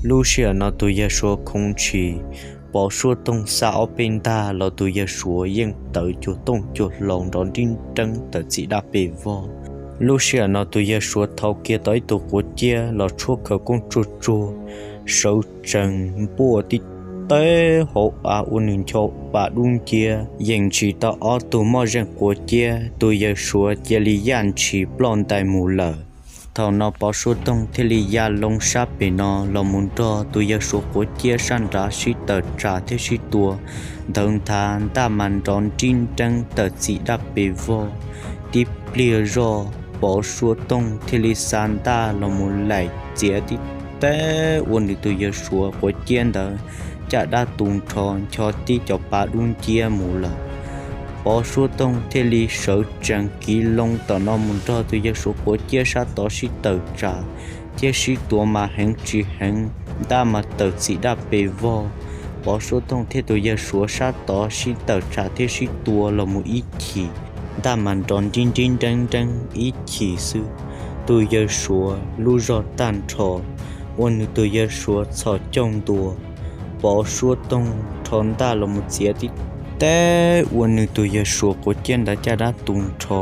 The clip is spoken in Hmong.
Lub sij hawm no tus yawg suav khoov ntshis, Pov Suab Toog xa ob peb ntaj los tus yawg suav yeej tawv cuag tooj cuag hlau nrov nrib nreeb tawm txim daj pes vog. Lub sij hawm no tus yawg suav thau kiag tau ib tug quav ciab los tshuab khawv koob tsuag tsuag, sawv tsees npuaj tib teb hauv av ua nws ncho pa dub nciab. Yeej ntshis tau ob tug moj zeej quav ciab, tus yawg suav cia li yaj ntshis ploj ntais mus lawm. Thaum no Pov Suab Toog thiaj li ya loo sab pem no los mus nrog tus yawg suav quav ciab sab nrad sib tawm tsam thiab sib tua. Ntawd nthav ntaj mas nrov nrib nreeb tawm txim daj pes vog. Tib pliag zoj Pov Suab Toog thiaj li xa ntaj los mus laim txiav tib teb ua nws tus yawg suav quav ciab ntawd caj dab tu nrho, ncho tib cov pa dub nciab mus lawm. Pov Suab Toog thiaj li sawv tsees kiv loo tom no mus nrog tus yawg suav quav ciab sab tod sib tawm tsam thiab sib tua mas heev tsis heev, ntaj mas tawm txim daj pes vog. Pov Suab Toog thiab tus yawg suav sab tod sib tawm tsam thiab sib tua los mus ib chim, ntaj mas nrov nrib nrib nreeb nreeb ib chim xwb, tus yawg suav lub zog tag nrho, ua nws tus yawg suav txhos caug ntua. Pov Suab Toog rho ntaj los mus txiav tib teb ua nws tus yawg suav quav ciab ntawd caj dab tu nrho.